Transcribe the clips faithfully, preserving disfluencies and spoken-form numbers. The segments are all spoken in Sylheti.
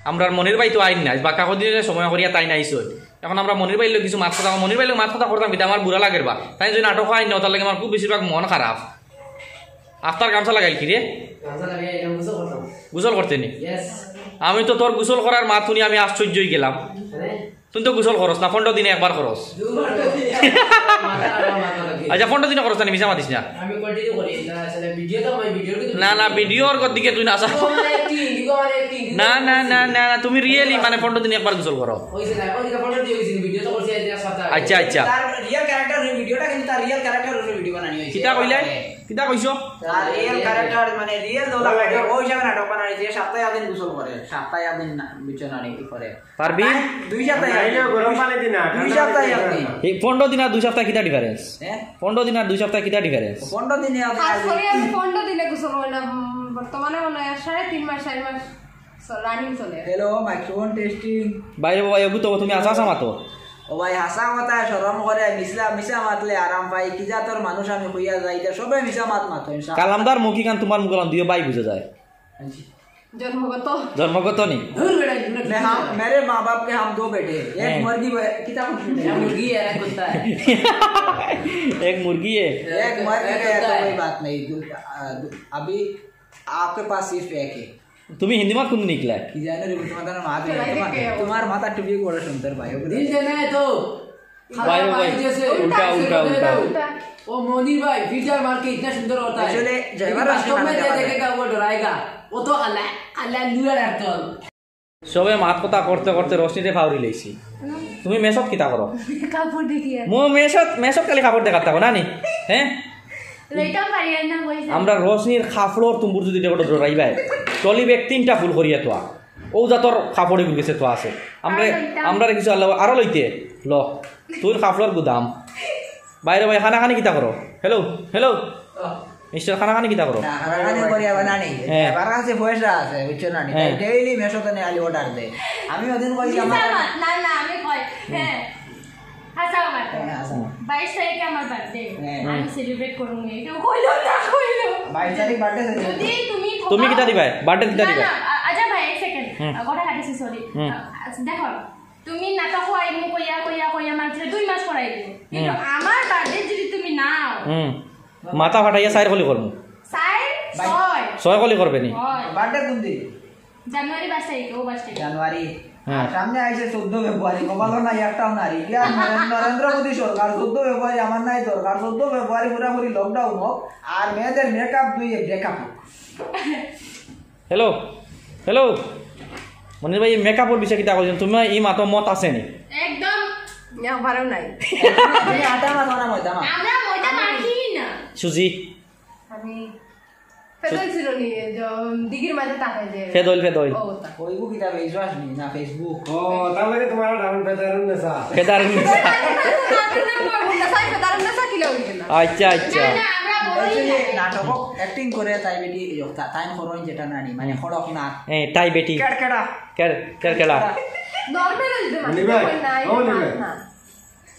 আমরার মনির ভাই তো আইন নাই, বাক্কা কদিন সময় করিয়া তাইন আইছইন। এখন আমরা মনির ভাইর লগে কিছু মাত কথা, মনির ভাইর লগে মাত কথা করতাম, কিন্তু আমার বুড়া লাগের বা। তাইন যদি নাটক আইন না, তার লাগি আমার খুব বেশিরভাগ মন খারাপ। আফতার গামছা লাগাইল কি রে? গামছা লাগাই এটা গোসল করতাম। গোসল করতে নি? Yes। আমি তো তোর গোসল করার মাত হুনি আমি আশ্চর্য অই গেলাম। আরে? তুই তো গোসল করস না, পনেরো দিনে একবার করস। দুবার তো দিই। মাথা, আমার মাথা লাগে। আচ্ছা, পনেরো দিনে করস না নি, মিছা মাতিস না। আমি continue করি। না, আসলে ভিডিও তো, আমার ভিডিও কিন্তু না, না, ভিডিওর গত দিকে তুই না আসা। ও, মানে acting, ও, মানে acting। না, না, না, না, না, তুমি really মানে পনেরো দিনে একবার গোসল করো। ওই যে না, ওই যে পনেরো দিন হইছে, ভিডিও তো করছি আজ এক সপ্তাহ আগে। আচ্ছা, আচ্ছা। তার real character অইলো ভিডিওটা, কিন্তু তার real character অইলো ভিডিও বানানি হইছে। কিতা কইলে? কিতা কইছো? তার real character মানে real দলা করে, ওই হিসাবে নাটক বানানি, যে সপ্তাহে একদিন গোসল করে, সপ্তাহে একদিন না, বুঝছো না নি, ই করে। পারবি? দুই সপ্তাহে নাইলে একদিন। গরম পানি দি না, দুই ঠান্ডা সপ্তাহে পানি দি একদিন। না। এই পনেরো দিন আর দুই সপ্তাহ কিতা difference? হ্যাঁ? পনেরো দিন আর দুই সপ্তাহ কিতা difference? পনেরো দিনে আপনি খাস করি আমি পনেরো দিনে গোসল করি না, উম, বর্তমানে মনে হয় সাড়ে তিন মাস, চার মাস চ-, running চলে। Hello, microphone testing। বাইরে বাবা, এগু তো তুমি আছা আছা মাতো। ও ভাই, হাছা কথা শরম করে, মিছা, মিছা মাতলে আরাম পাই। কি জাতর মানুষ আমি কইয়া যাই, ইতা সবে মিছা মাত মাতো, ইনশাআল্লাহ। কালামদার মুখী কান তোমার মুখে দিও ভাই বুঝা যায়। জি। জন্মগত। জন্মগত নি? ধুর বেটা, এগুলো কি मैं, हम, मेरे माँ बाप के हम दो बेटे हैं। एक হ্যাঁ। मुर्गी ब-, कितना कुछ है? मुर्गी है, कुत्ता है। এক মুরগি হে। एक मर भी गया तो कोई बात नहीं। दु-, आ, दु-, अभी आपके पास सिर्फ एक है। তুমি হিন্দি মাত কোন নিকলা? কি জানো রে, তোমার মাথা, তোমার, তোমার মাথা টুপি বড় সুন্দর ভাই। দিল দেনা হে তো। ভাই, ভাই, উল্টা, উল্টা, উল্টা। वो मोनी भाई, फिल्टर मार के इतना सुंदर होता है। Actually, लेकिन वास्तव में जो देखेगा, वो डराएगा। वो तो अल्लाह, अल्लाह लुआ डरता है। সবে মাত কথা করতে করতে রোশনীরে ফাউরি লইছি। তুমি মেসত কিতা করো? কাপড় দেখিয়া। মো মেসত, মেসত খালি কাপড় দেখাত থাকো না নি? হ্যাঁ? লইতাম পারি আর না কইছে। আমরা রোশনীর কাপড়র তুম্বুর যদি দেখো ডরাইবায়। ট্রলি ব্যাগ তিনটা ফুল করিয়া তোয়া। ও জাতর কাপড় এগুলো গেছে তো আছে। আমরা, আর লইতাম। আমরা কিছু আল্লাহ আরো লইতে। ল, তুই কাপড়র গুদাম। বাইরে ভাই, খানা খানি কিতা করো? Hello, hello. মিস্টার, খানা খানি কিতা করো? না, খানা খানি করি আবার না নি। হ্যাঁ। এবার কাছে পয়সা আছে, বুঝছো না নি? হ্যাঁ। ডেইলি মেশো তো নেই, আলি অর্ডার দে। আমি ওদিন কইছি আমার মিছা মাত, না, না, আমি কই। হ্যাঁ। হাছা মাত। হ্যাঁ, হাছা মাত। বাইশ তারিখে আমার বার্থডে। হ্যাঁ। আমি সেলিব্রেট করুম নি। কেউ কইলো না, কইলো। বাইশ তারিখ বার্থডে সেলিব্রেট যদি তুমি তুমি কিতা দিবায়? বার্থডে কিতা না, দিবায়? না, আ-, আচ্ছা ভাই, এক সেকেন্ড। হুম। আ, কথা কাটিছি, সরি। হুম। আ, আচ্ছা, দেখো, তুমি নাটক আইমু কইয়া, কইয়া, কইয়া মাত্র দুই মাস পর আইমু। কিন্তু হুম। আমার বার্থডে যদি তুমি না আও, হুম। মাথা ফাটাইয়া চাইর কলি করমু। চাইর? ছয়। ছয় কলি করবে নি? ছয়। বার্থডে কোন দিন? জানুয়ারি বাইশ তারিখে, ও বাইশ তারিখে। জানুয়ারি। হ্যাঁ। আর সামনে আইছে চৌদ্দ ফেব্রুয়ারি, কপালও নাই একটাও নারী। ইয়া নরেন্দ্র, নরেন্দ্র মোদী সরকার, চৌদ্দ ফেব্রুয়ারি আমার নাই দরকার, চৌদ্দ ফেব্রুয়ারি পুরাপুরি লকডাউন হোক, আর মেয়েদের মেকআপ ধুইয়ে ব্রেকআপ হোক। হ্যালো, হ্যালো, মনির ভাই, মেকআপর বিষয়ে কিতা কইছেন? তুমি এই মাতো মত আছে নি? একদম। একবারও নাই। তুমি আটা মাখো না ময়দা মাখো? আমরা ময়দা মাখি না। সুজি। আমি ফেদল ছিল নি, যে দিঘির মাঝে তাকে যে ফেদল, ফেদল। ও, তা। ওইগু কিতা বেশ আসনি না Facebook? ও, তার লাগে তোমার ডাউন ফেদারুন নেশা। ফেদারুন নেশা। ফেদারুন নেশা, ফেদারুন নেশা কিলা হইল না? আচ্ছা, আচ্ছা। না, না, আমরা বলি এই যে না। নাটক অ্যাক্টিং করে তাই বেটি, তা-, তাই খরচ যেটা নানি, মানে খড়ক না। এ, তাই বেটি। কেড়কেড়া। কেড়-, কেড়কেড়া। নরমাল হইতে পারে, মনি ভাই, তখন নাই, ও মনি ভাই। না।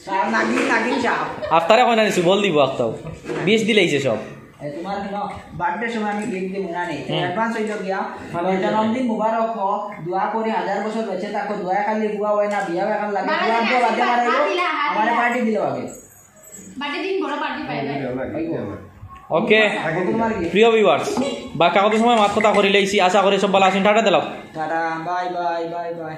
সাপ নাগিন, নাগিন সাপ। আফতারে কয় না নিছু, বল দিব আফতাও। বিষ দিলাইছে সব। এ, তোমার না, বার্থডে সময় আমি গিফট দিব না নি। হুম। অ্যাডভান্স হইল গিয়া। ভালো হইল। জন্মদিন মুবারক হোক, দোয়া করি হাজার বছর বেঁচে থাকো, দোয়া খালি বুয়া হয় না, বিয়া এখন লাগে, বাবা দোয়া দিলে দোয়া বাদে আসিফ মারা বাবা হইলো, দিলে হা-, আমারে হা-, পার্টি দিলে আগে। বার্থডে দিন বড় পার্টি পাইবে। ওকে, তোমার কি? প্রিয় ভিউয়ার্স, বাক্কা কত সময় মাত কথা করি লাইছি, আশা করি সব ভালো আছেন, টাটা দিলাম। Tata, bye, bye, bye, by.